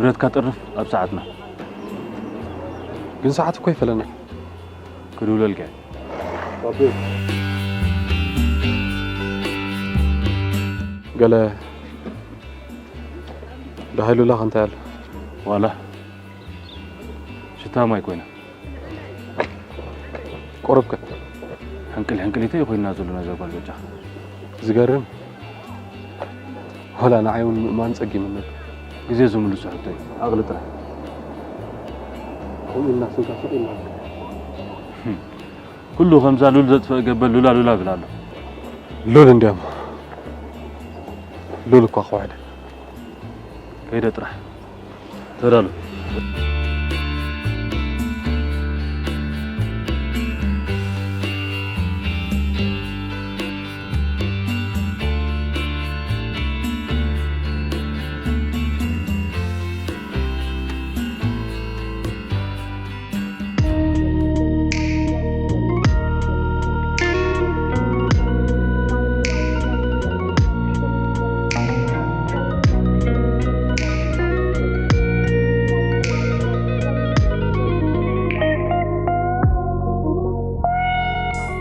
ብረትካ ጥርፍ ኣብ ሰዓትና። ግን ሰዓት እኮ ይፈለና። ክድውለልካ እየ። ገለ ደሃይሉላ ከንታይ ኣሎ? ዋላ ሽታ ማይ ኮይና። ቁሩብ ከ? ሕንቅል ሕንቅሊተይ ኮይና ዘሎ ነዛ ጓል በጃኻ። ዝገርም። ዋላ ንዓይ እውን ምእማን ጸጊሙኒ። ግዜ ዝምልሶ ሕቶ እዩ። ዓቕሊ ጥራሕ። ከምኡ ኢልና ስንካ ስቕ ኢልና። ኩሉ ከምዛ ሉል ዘጥፍእ ገበል ሉላ ሉላ ብል ኣሎ። ሉል እንዲያም። ሉል እኳ ክውዕል። ከይደ ጥራሕ። ተዳሎ።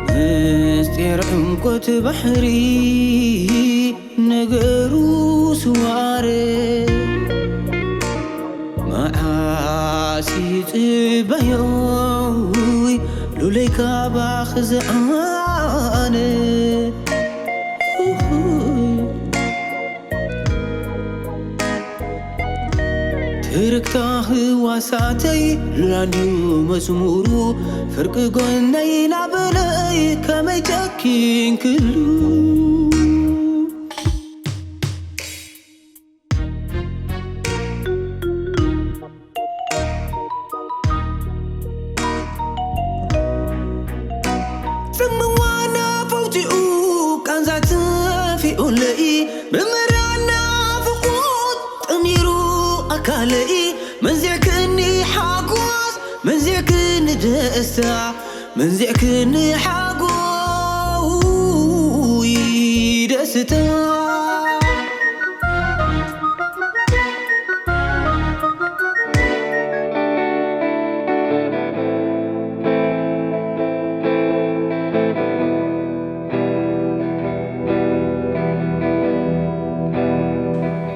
ምስጢር ዕምቆት ባሕሪ ነገሩ ስዋር መዓስ ይጽበዮ ሉለይ ካባኺ ዝዓነ። ትርክታ ህዋሳተይ ሉላንድዩ መዝሙሩ ፍርቂ ጎነይ ናበለይ ከመይ ጨኪንክሉ። ጽምዋና ፈውቲኡ ቃንዛ ትፊኡለይ ብምራና ፍቑት ጠሚሩ ኣካለይ መንዚዕክኒ ሓጎስ መንዚዕክኒ ደስታ መንዚዕክኒ ሓጎይ ደስታ።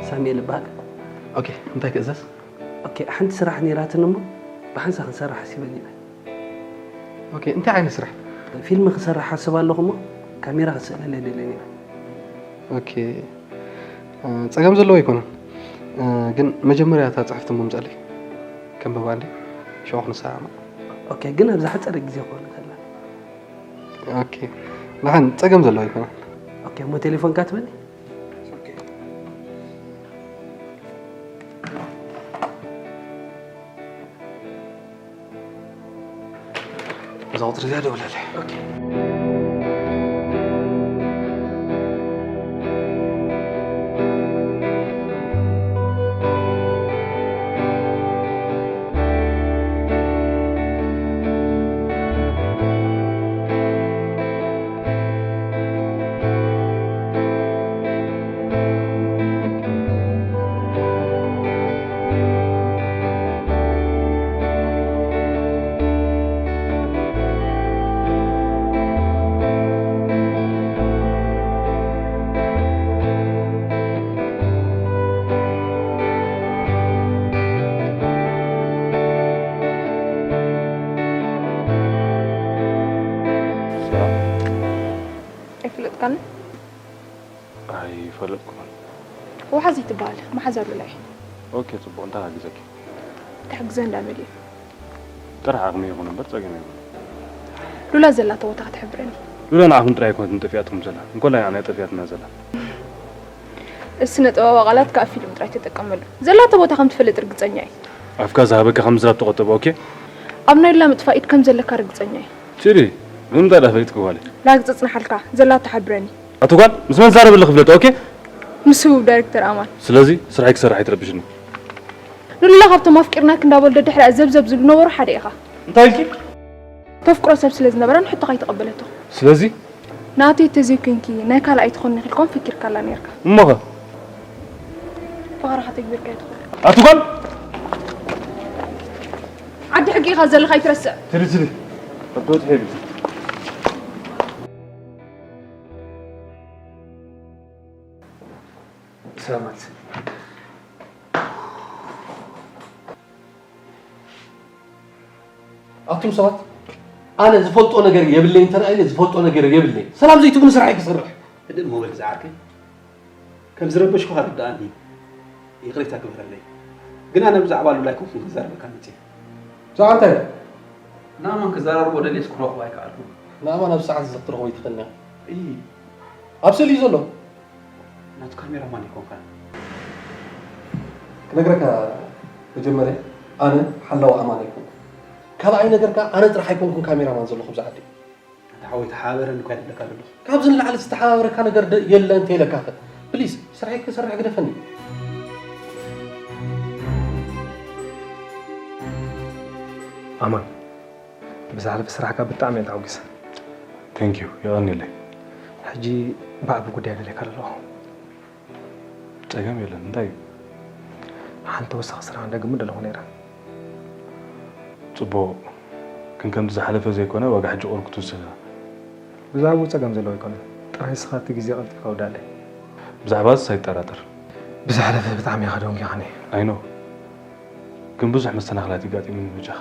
ሳሙኤል እበሃል። ኦኬ፣ እንታይ ክእዘዝ? ኦኬ፣ ሓንቲ ስራሕ ነይራትኒ እሞ ብሓንሳእ ክንሰርሕ ሓሲበ ኔረ። ኦኬ፣ እንታይ ዓይነት ስራሕ? ፊልም ክሰርሕ ሓስብ ኣለኹ እሞ ካሜራ ክስእለለይ ደልየ ኔረ። ኦኬ፣ እ፣ ጸገም ዘለዎ ኣይኮነን። እ፣ ግን መጀመርያ እታ ጽሕፍቲ እሞ ምጻለይ። ከንብባ እንዴ? ሽዑ ክንሰማማዕ። ኦኬ፣ ግን ኣብ ዝሓጸረ ግዜ ክኾን ይኽእል። ኦኬ፣ ንሓን ጸገም ዘለዎ ኣይኮነን። ኦኬ፣ እሞ ቴሌፎንካ ትበኒ? እዛ ቁጽሪ እዚኣ ደውለለይ። ኦኬ። ኣይፍለጥካን? ኣይፈለጥኩምን። ወሓዚ ትበሃል መሓዛ ሉላ እየ። ኦኬ፣ ጽቡቕ። እንታይ ክሕግዘኪ? ትሕግዘ እንዳመል እዩ። ጥራሕ ዓቕሚ ይኹን እምበር ጸገም የብሉን። ሉላ ዘላቶ ቦታ ክትሕብረኒ። ሉላ ንዓኹም ጥራይ ኣይኮነትን ጠፊኣትኩም ዘላ፣ እንኮላይ ንዓና እያ ጠፊኣትና ዘላ። ስነ ጥበባዊ ቃላት ከኣ ፊልም ጥራይ ተጠቀመሉ። ዘላቶ ቦታ ከም ትፈልጥ ርግጸኛ እየ። ኣፍካ ዝሃበካ ካብ ምዝራብ ተቖጠብ፣ ኦኬ? ኣብ ናይ ሉላ ምጥፋእ ኢድ ከም ዘለካ ርግጸኛ እየ። ችሪ፣ ንምንታይ ደኣ ፈሊጥኪ ጓለይ? ላግጺ ጽንሓልካ፣ ዘላቶ ሓብረኒ። ኣቲ ጓል፣ ምስ መን ዛረብ ኣለኺ ፍለጢ፣ ኦኬ? ምስ ህቡብ ዳይሬክተር ኣማን። ስለዚ ስራሐይ ክሰርሕ ኣይትረብሽኒ። ንሉላ ካብቶም ኣፍቂርናኪ እንዳበሉ ደድሕሪኣ ዘብዘብ ዝብሉ ነበሩ ሓደ ኢኻ። እንታይ ኢልኪ? ተፍቅሮ ሰብ ስለ ዝነበራ ንሕቶኻ ኣይተቐበለቶ። ስለዚ? ናተይ ተዘይኮይንኪ ናይ ካልኣይ ትኾኒ ኢልካውን ፈኪርካላ ነይርካ። እሞኸ? ፍቕርኻ ተግቢርካዮ ትኾን። ኣቲ ጓል! ኢኻ ዘለኻ ኣይትረስዕ። ትሪ፣ ትሪ። ሰላማት። ኣቱም ሰባት፣ ኣነ ዝፈልጦ ነገር የብለይ፣ እንተ ኢለ ዝፈልጦ ነገር የብለይ። ሰላም ዘይትብሉ ስራሕ ክሰርሕ። ህድእ እሞ በል ዝዓርከይ። ከም ዝረበሽኩኻ ርድኣኒ። ይቕሬታ ግበረለይ። ግን ኣነ ብዛዕባ ሉላ ኣይኮንኩን ክዛረበካ መጺአ። ብዛዕባ እንታይ? ንኣማን ክዘራርቦ ደልየስ ክረኽቦ ኣይከኣልኩን። ንኣማን ኣብዚ ሰዓት እዚ ክትረኽቦ ኣይትኽእልን ኢኻ። እይ። ኣብ ስእሊ እዩ ዘሎ። ናቱ ካሜራማን ኣይኮንካን። ክነግረካ መጀመርያ ኣነ ሓላዊ ኣማን ኣይኮንኩን። ካልኣይ ነገር ከኣ ኣነ ጥራሕ ኣይኮንኩን ካሜራማን ዘለኹ ኣብዛ ዓዲ። ኣንታ ሓወይ ተሓባበረኒ እኳ ይብለካ ዘለኹ። ካብዚ ንላዕሊ ዝተሓባበረካ ነገር ደ- የለ እንተ ኢለካኸ? ፕሊስ ስርሐይ ክሰርሕ ግደፈኒ። ኣማን ብዝሓለፈ ስራሕካ ብጣዕሚ እየ ተሓጒሰ። Thank you፣ የቐንየለይ። ሕጂ ብዓቢ ጉዳይ ደልየካ ኣለኹ። ጸገም የለን፣ እንታይ እዩ? ሓንቲ ተወሳኺ ስራሕ ክደግም ደለኹ ነይረ። ጽቡቕ፣ ግን ከምቲ ዝሓለፈ ዘይኮነ ዋጋ ሕጂ ቁሩብ ክትውስኽ ኢኻ። ብዛዕባኡ ጸገም ዘለዎ ኣይኮነን፣ ጥራይ ንስኻ እቲ ግዜ ቀልጢፍካ ውዳለይ። ብዛዕባ እሱስ ኣይትጠራጠር። ብዝሓለፈ ብጣዕሚ ኢኻ ደንጊኻኒ። I know፣ ግን ብዙሕ መሰናኽላት እዩ ኣጋጢሙኒ በጃኻ።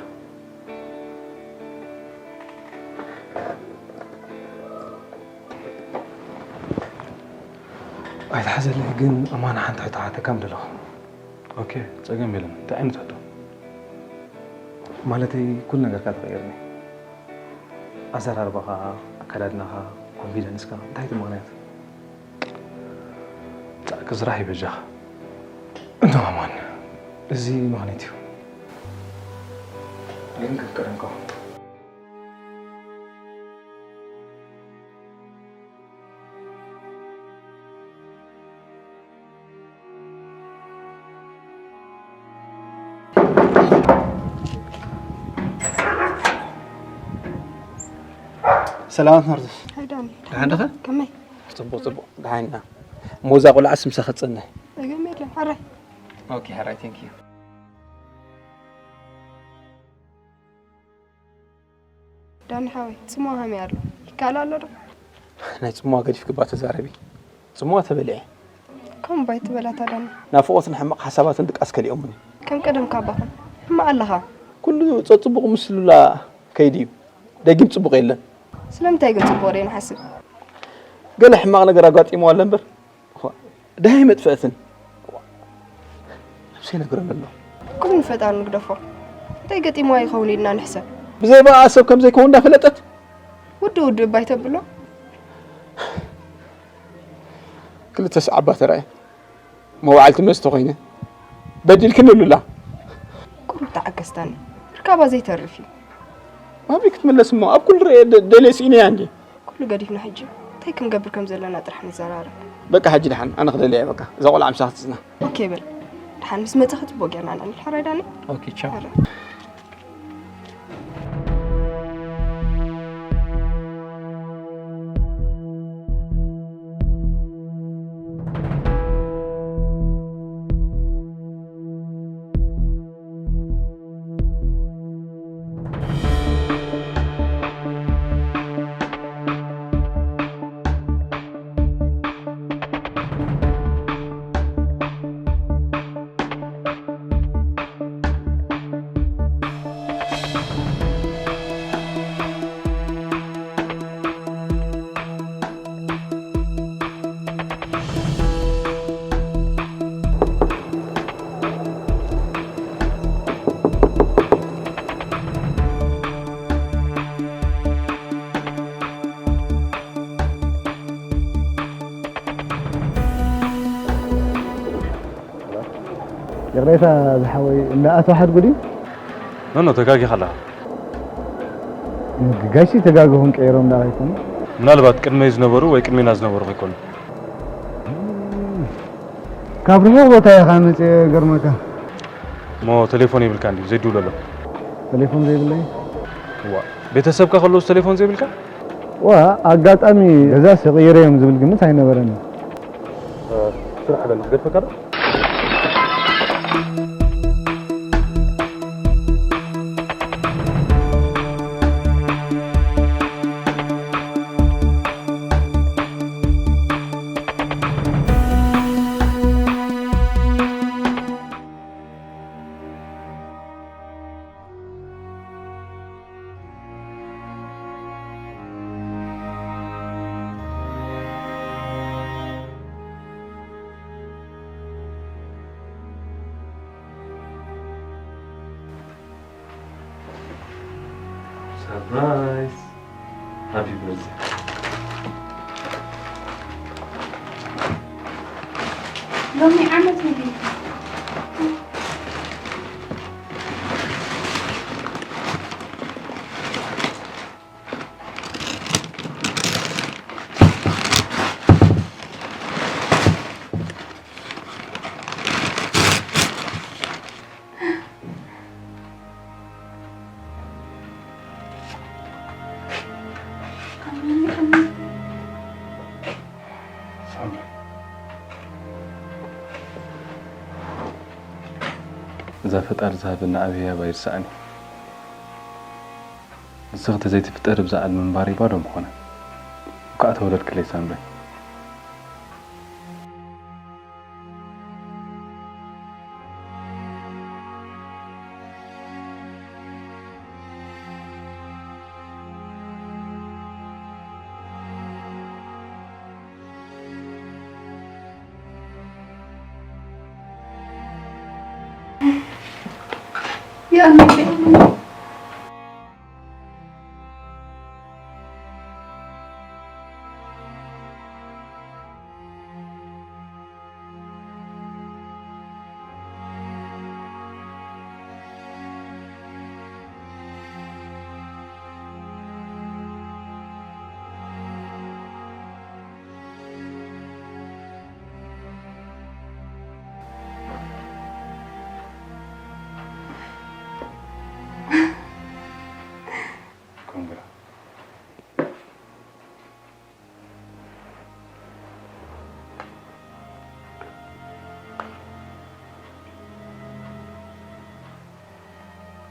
ኣይትሓዘለይ፣ ግን ኣማን ሓንቲ ሕቶ ክሓተካ ምደለኹ። ኦኬ፣ ጸገም የለን። እንታይ ዓይነት ሕቶ? ማለተይ ኩሉ ነገርካ ተቐይርኒ። ኣዘራርባኻ፣ ኣከዳድናኻ፣ ኮንፊደንስካ፣ እንታይ እቲ ምኽንያት? ጻዕቂ ስራሕ እዩ በጃኻ። እንዶ ኣማን፣ እዚ ምኽንያት እዩ። ግን ከም ቀደምካ ሰላማት ናርዶስ። ሃይ ዳኒ። ደሓን ዲኻ? ከመይ? ጽቡቕ ጽቡቕ። ደሓን ኢና። እሞ እዛ ቆልዓ ስምሳ ክትጸንሕ። ጸገም የለን። ሕራይ። ኦኬ፣ ሕራይ፣ ቴንክ ዩ። ዳኒ ሓወይ፣ ጽምዋ ሃመይ ኣሎ። ይከኣል ኣሎ ዶ? ናይ ጽምዋ ገዲፍኪ እባ ተዛረቢ። ጽምዋ ተበሊዐ። ከምኡ እባ ኣይትበል ኣታ ዳኒ። ናፍቖትን ሕማቕ ሓሳባትን ድቃስ ከሊኦሙኒ። ከም ቀደምካ እባ ኩን። ሕማቕ ኣለኻ። ኩሉ ጸጽቡቕ ምስሉላ ከይዲ እዩ። ደጊም ጽቡቕ የለን። ስለምንታይ ግን ጽቡቕ ደይ ንሓስብ? ገለ ሕማቕ ነገር ኣጋጢምዋ ኣሎ እምበር። እኳ ደሃይ መጥፍአትን። ነብሰይ ነግረን ኣሎ። ኩሉ ንፈጣሪ ንግደፎ። እንታይ ገጢምዋ ይኸውን ኢልና ንሕሰብ። ብዘይ ብኣ ሰብ ከም ዘይከውን እንዳፈለጠት። ውድእ ውድእ እባ ኣይተብሎ። ክልተ ሰዓባ ተራእየ። መዋዕልቲ መስተ ኮይነ። በዲልክኒ ሉላ። ቁሩብ ተዓገስ ዳኒ። ርካባ ዘይተርፍ እዩ። ናበይ ክትምለስ እሞ ኣብ ኩሉ ርኤ ደ- ደልየ ስኢነያ እንዴ። ኩሉ ገዲፍና ሕጂ እንታይ ክንገብር ከም ዘለና ጥራሕ ንዘራረብ። በቃ ሕጂ ደሓን ኣነ ክደልያ እየ በቃ። እዛ ቆልዓ ምሳኻ ትጽና። ኦኬ በል። ደሓን ምስ መጻኺ ጽቡቕ ጌርና ኢና ንሕረይ ዳኒ። ኦኬ ቻው። ይቕሬታ ዝሓወይ፣ እንዳ ኣቶ ሓድጉ ድዩ? ኖ፣ ኖ፣ ተጋጊኻ ኣለኻ። ጋይሲ ተጋግኹም ቀይሮም ዳ ኣይኮኑ? ምናልባት ቅድመይ ዝነበሩ ወይ ቅድሜና ዝነበሩ ከይኮኑ። ካብ ርሑቕ ቦታ ኢኻ መጽእ ገርመካ። እሞ ቴሌፎን የብልካን ድዩ ዘይድውለሎም? ቴሌፎን ዘይብለይ? እዋ፣ ቤተሰብካ ከለውስ ቴሌፎን ዘይብልካ? ዋ፣ ኣጋጣሚ ገዛ ስቕይረ እዮም ዝብል ግምት ኣይነበረኒ። ስራሕ ኣለና፣ ክገድፈካ ዶ? Surprise! Happy birthday! ሎሚ ዓመት እዩ። እዛ ፈጣሪ ዝሃበና ዓብይ ያባ ይርሳዕኒ። ንስኺ ተዘይትፍጠሪ ብዛ ዓለም ምንባረይ ባዶ ምኾነ። እንኳዕ ተወለድክለይ ሳምሪ።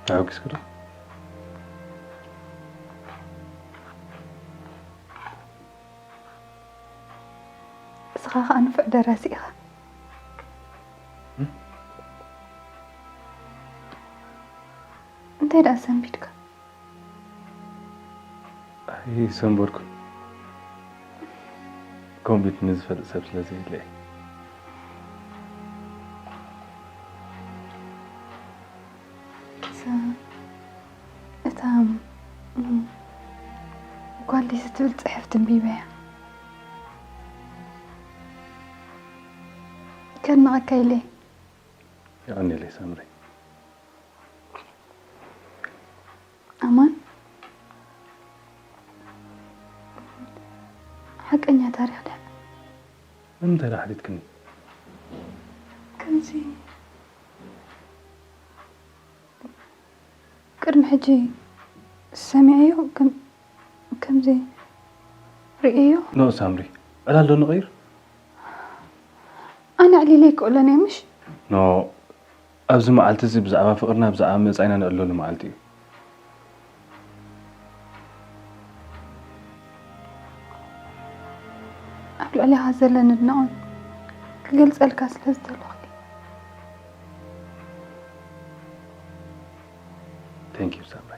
ተሓጒስኪ ዶ? እስኻ ኸኣ ንፉዕ ደራሲ ኢኻ። እንታይ ደኣ ሰንቢድካ? ኣይሰንበድኩን። ኮምቢት ንዝፈልጥ ሰብ ስለ ዘየለ እየ። እታ ጓል ደስ ትብል ጽሕፍቲ ኣንቢበያ። ከድንቐካ ኢለ። የቐንየለይ ሳምሪ። ኣማን ሓቀኛ ታሪኽ ድያ? ንምንታይ ደኣ ሓቲትክኒ? ከምዚ ቅድሚ ሕጂ ሰሚዐዮ ከም ከምዚ ርእዮ። ኖ ሳምሪ፣ ዕላል ዶ ንቐይር? ኣነ ዕሊለ ይክእሎን እየ ምሽ? ኖ፣ ኣብዚ መዓልቲ እዚ ብዛዕባ ፍቕርና ብዛዕባ መጻኢና ንዕለሉ መዓልቲ እዩ። ኣብ ልዕሊኻ ዘለኒ ኣድናቖት ክገልጸልካ ስለ ዝደለኹ። Thank you ሳምሪ።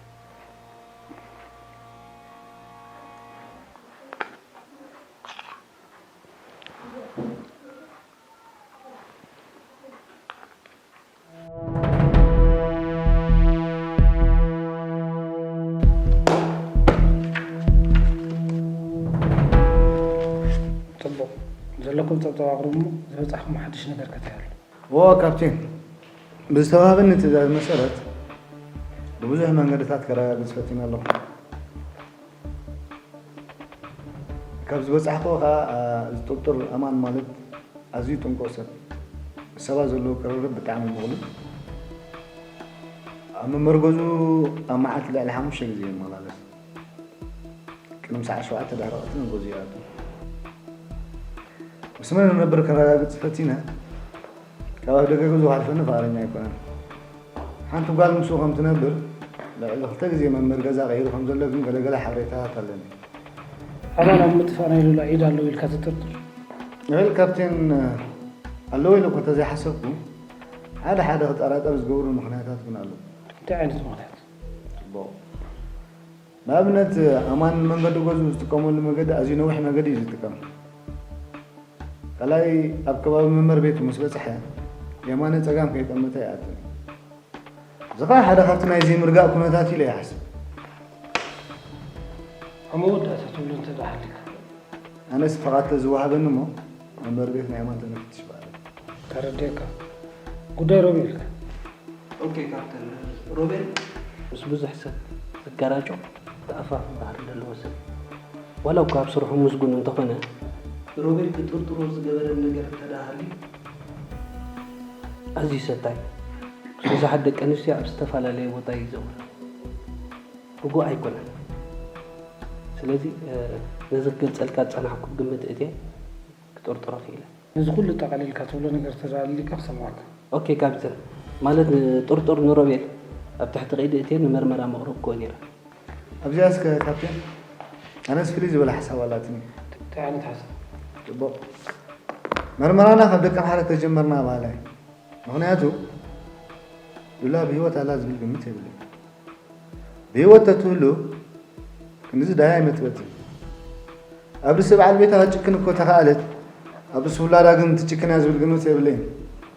ጽቡቕ። ዘለኩም ጸብጻብ ኣቕርቡ እሞ ዝበጻሕኩም ሓድሽ ነገር ከ እንታይ ኣሎ? እወ ካፕቴን፣ ብዝተዋህበኒ ትእዛዝ መሰረት ብብዙሕ መንገድታት ከረጋግጽ ፈቲነ ኣለኹ። ካብ ዝበጻሕክዎ ከኣ እዚ ጥርጡር ኣማን ማለት ኣዝዩ ጥንቁቕ ሰብ፣ ምስ ሰባት ዘለዎ ቅርርብ ብጣዕሚ ምቕሉል፣ ኣብ መንበሪ ገዝኡ ኣብ መዓልቲ ልዕሊ ሓሙሽተ ግዜ ይመላለስ። ቅድሚ ሰዓት ሸውዓተ ድሕሪ ቀትሪ ንገዝኡ ይኣቱ። ምስ መን ንነብር ከረጋግጽ ፈቲነ፣ ካብ ኣፍ ደገ ገዝኡ ክሓልፈኒ ፍቓደኛ ኣይኮነን። ሓንቲ ጓል ምስኡ ከም ትነብር፣ ልዕሊ ክልተ ግዜ መምህር ገዛ ቀይሩ ከም ዘሎ ግን ገለገለ ሓበሬታታት ኣለኒ። ኣባል ኣብ ምጥፋእ ናይ ሉላ ኢድ ኣለዎ ኢልካ ትጥርጥር? ልዕሊ ካፕቴን ኣለዎ ኢለ እኳ እንተዘይሓሰብኩ፣ ሓደ ሓደ ክጠራጠር ዝገብሩ ምኽንያታት ግን ኣለዉ። እንታይ ዓይነት ምኽንያት? ጽቡቕ። ንኣብነት ኣማን ንመንገዲ ገዝኡ ዝጥቀመሉ መገዲ ኣዝዩ ነዊሕ መገዲ እዩ ዝጥቀም። ካልኣይ ኣብ ከባቢ መንበሪ ቤቱ ምስ በጽሐ የማነ ጸጋም ከይጠመተ ይኣትን። እዚ ኸኣ ሓደ ካብቲ ናይ ዘይምርጋእ ኩነታት ኢለ ይሓስብ። ኣብ መወዳእታ ትብሎ እንተ ደኣ ሃሊካ። ኣነስ ፍቓድ ተዝወሃበኒ እሞ መንበሪ ቤት ናይ ኣማን ተነፍትሽ በሃለ። ተረዲኤካ። ጉዳይ ሮቤል ከ? ኦኬ ካፕተን፣ ሮቤል ምስ ብዙሕ ሰብ ዝጋራጮ ተኣፋፊ ባህሪ ዘለዎ ሰብ እዩ። ዋላ እኳ ኣብ ስርሑ ምስጉን እንተኾነ፣ ሮቤል ክጥርጥሮ ዝገበረኒ ነገር እንተ ደኣ ሃልዩ? ኣዝዩ ሰታይ፣ ምስ ብዙሓት ደቂ ኣንስትዮ ኣብ ዝተፈላለየ ቦታ እዩ ዝዘውር። ርጉእ ኣይኮነን። ስለዚ፣ እ፣ ነዚ ክገልጸልካ ዝጸናሕኩ ግምት እትየ ክጥርጥሮ ክኢለ። ነዚ ኩሉ ጠቓሊልካ ትብሎ ነገር ተደኣ ኣሊካ ክሰምዓካ። ኦኬ ካፕተን፣ ማለት ንጥርጡር ንሮቤል ኣብ ትሕቲ ቀይዲ እትየ ንምርመራ መቕረብክዎ ነይረ። ኣብዚኣ እስከ ካፕቴን፣ ኣነስ ፍልይ ዝበለ ሓሳብ ኣላትኒ። እንታይ ዓይነት ሓሳብ? ጽቡቕ። መርመራና ካብ ደቂ ኣምሓረ ተጀመርና በሃላይ። ምኽንያቱ ሉላ ብህይወት ኣላ ዝብል ግምት የብለይን። ብህይወት ተትህሉ ክንድዚ ዳያ ኣይመጸትን። ኣብ ርእሲ በዓል ቤታ ክትጭክን እኮ ተኻኣለት፣ ኣብ ርእሲ ውላዳ ግን ትጭክን እያ ዝብል ግምት የብለይን።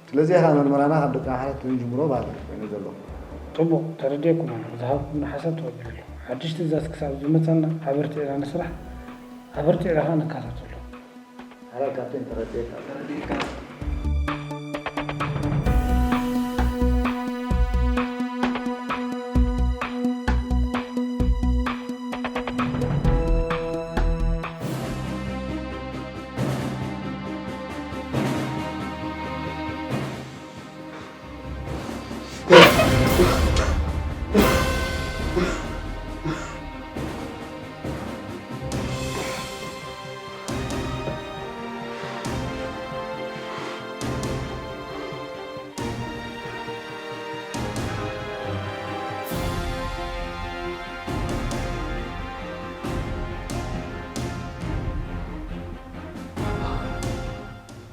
ስለዚ ኢኻ መርመራና ካብ ደቂ ኣምሓረ ክንጅምሮ በሃላይ ኮይኑ ዘለኹ። ጽቡቕ፣ ተረዲኤኩም ኣለኹ። ዝሃብኩምኒ ሓሳብ ተቐቢለ ኣለኹ። ሓድሽ ትእዛዝ ክሳብ ዝመጸና ኣበርቲዕና ንስራሕ፣ ኣበርቲዕና ከኣ ንከታተሎ። ሓራይ ካፕቴን ተረዲኤካ። ተረዲኤካ።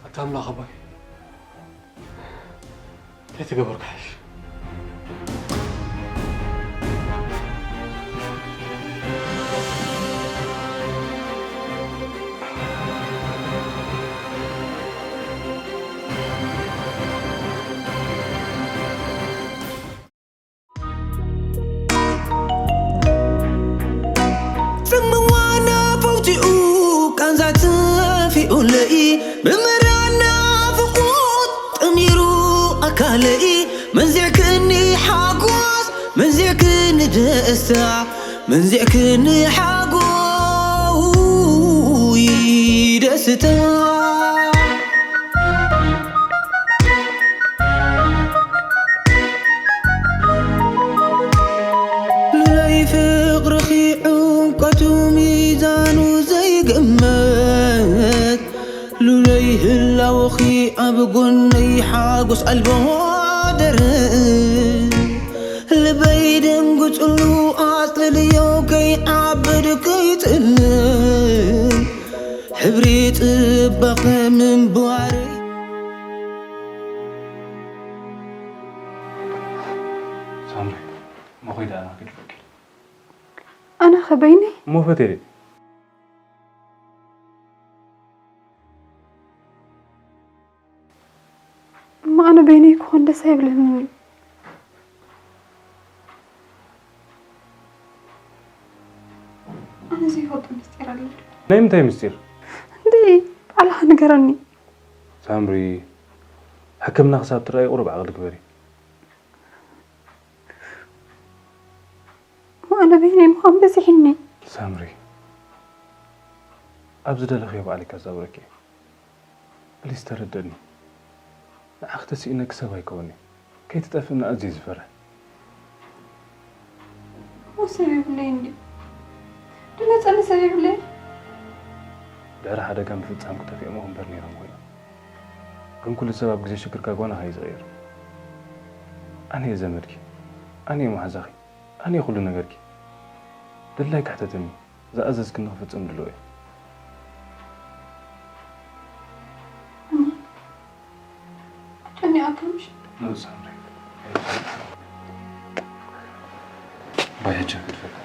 ኣታ ኣምላኽ ኣቦይ፣ እንታይ ተገበርኩ ሓይሽ? ጽምዋ ናፈውቲኡ ቃንዛ ትፊኡለይ፣ ምምራና ፍቑት ጠሚሩ ኣካለይ፣ መንዚዕክኒ ሓጎስ፣ መንዚዕክኒ ደስታ፣ መንዚዕክኒ ሓጎይ ደስታ። ሉለይ ፍቕርኺ ዕምቀቱ ሚዛኑ ዘይግመት፣ ሉለይ ህላወኺ ኣብ ጎነይ ሓጎስ ኣልቦ ደረት፣ ልበይ ደንግጽሉ ኣጽልልዮ ከይዓብድ ከይጽልል፣ ሕብሪ ጽባቐ ምንባረይ። ሳምሪ፣ እሞ ኸይዳ ኣና ክድፈኪ። ኣና ኸ በይነይ? እሞ ፈቴ። እሞ ኣነ በይነይ ክኾን ደስ ኣይብለንን እዩ። ኣነ ዘይፈልጦ ምስጢር ኣሎ። ናይ ምንታይ ምስጢር? እንዴ፣ ባዕልኻ ንገረኒ። ሳምሪ፣ ሕክምና ክሳብ ትረኣይ ቁሩብ ዓቕሊ ግበሪ። እሞ ኣነ በይነይ ምዃን በዚሕኒ። ሳምሪ፣ ኣብ ዝደለኽዮ ባዕለይ ከዛውረኪ እየ። ፕሊስ ተረደእኒ። ንዓኺ ተስኢነኪ ሰብ ኣይከውን'የ። ከይትጠፍእኒ ኣዝየ ዝፈርሕ። እሞ ሰብ የብለይን ድዩ? ድመጸኒ ሰብ የብለይን? ድሕሪ ሓደጋ ምፍጻም ክጠፍኦም እምበር ነይሮም ኮይኖም። ግን ኩሉ ሰብ ኣብ ግዜ ሽግርካ ጓናኻ እዩ ዝቕየር። ኣነ እየ ዘመድኪ። ኣነ እየ መሓዛኺ። ኣነ እየ ኩሉ ነገርኪ። ድላይኪ ሕተትኒ። ዝኣዘዝክኒ ክፍጽም ድሉው እየ። እማ፣ ጨኒቓካ ምሽ? ንዑ ሳምሪ። ባይ ሕጂ ክድፈካ።